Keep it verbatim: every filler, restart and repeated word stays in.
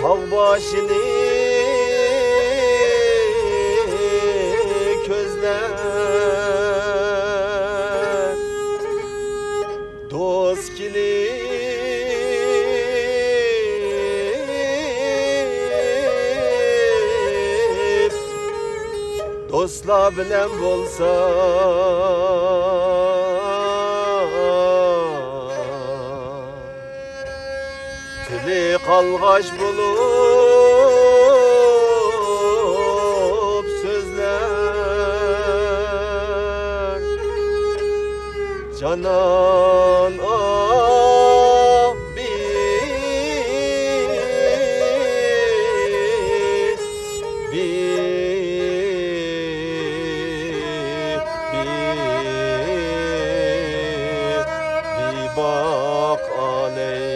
تاغ باشىنى كۆزلە، دوست كېلىپ، دوستلار بىلەن بولسا، تىلى قالغاچ بولۇپ سۆزلەر. جانان، ئاھ، بى، بى، بى، بى باق ئالەي.